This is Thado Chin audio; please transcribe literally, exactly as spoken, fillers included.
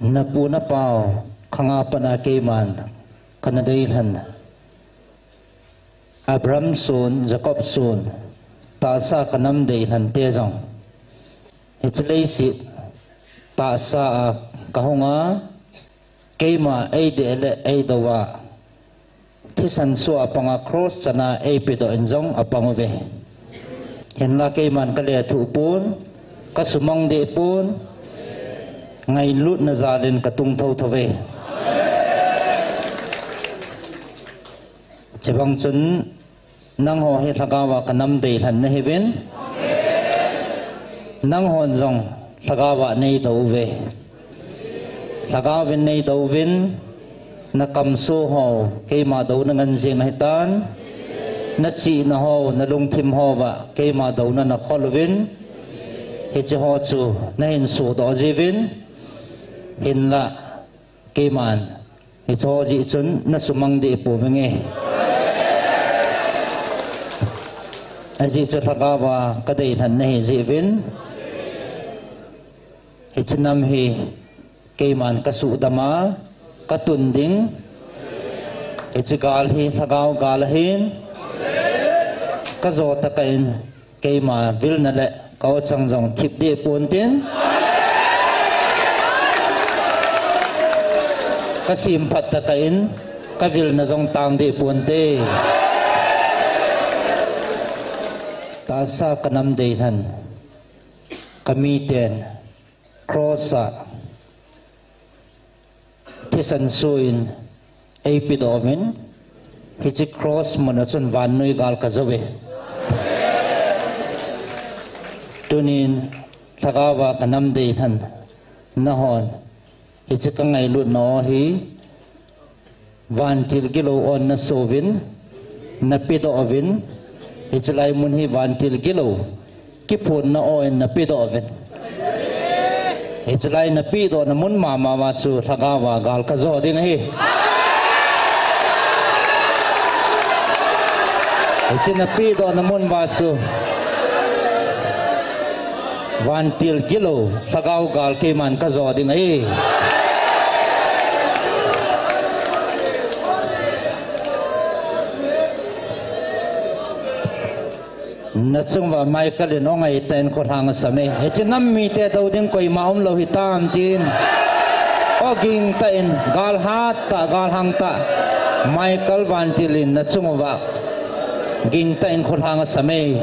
Napu napau khanga pat a keiman kana deilhen, Abraham sun, Jacob sun, tahsa kanam deilhen te jong hiche leiset tahsa a kahung a, keima eidei le eidou a thisan sua panga cross chana eipedoh in jong apang uve. Hinla keiman kalethuh pon, kasumang deh pon, ngailutna jalin katung thouthou ve. Chubang chun nangho hi lhagao a kanam deilhen nahiuvin, nanghon jong lhagao a neidou uve. Lhagaovin neidouvin, nakamso ho keima douna nganjing ahitan, nachihna ho, nalungthim hoa keima douna nakhol uvin, hiche ho chu nahin sodoh jiuvin, hinla keiman hiche ho jeh chun nasumang deh pouvinge. Ajeh chu lhagao a kadeilhen nahi jeh uvin, hiche nam hi keiman kasuhdam a katun ding, hiche gal hi lhagao gal ahin, kajo tokah in keima vilna le ka-o chang jong thip deh pontin, kasemphat tokah in kavilna jong tang deh ponte. Tahsa kanam deilhen, kamiten cross a thisan soin eipedoh uvin, hiche cross mun a chun vannoi gal kajouve. Tunin lhagao a kanam deilhen, nahon hiche kangailutna o hi vantil gilou on nasouvin, napedoh uvin, hiche lai mun hi vantil gilou kiphonna o in napedoh uvin, hiche lai napedohna mun mama uva chu lhagao a gal kajo ding ahi. Hiche napedohna mun uva chu vantil gilou lhagao gal keiman kajo ding ahi. Nachung uva Michael in o ngaitah in kholhang asam e. Hiche nam mite dou ding koima umlou hitam tin, o gingtah in, gal hattah, gal hangtah, Michael vantil in nachung uva gingtah in kholhang asam e.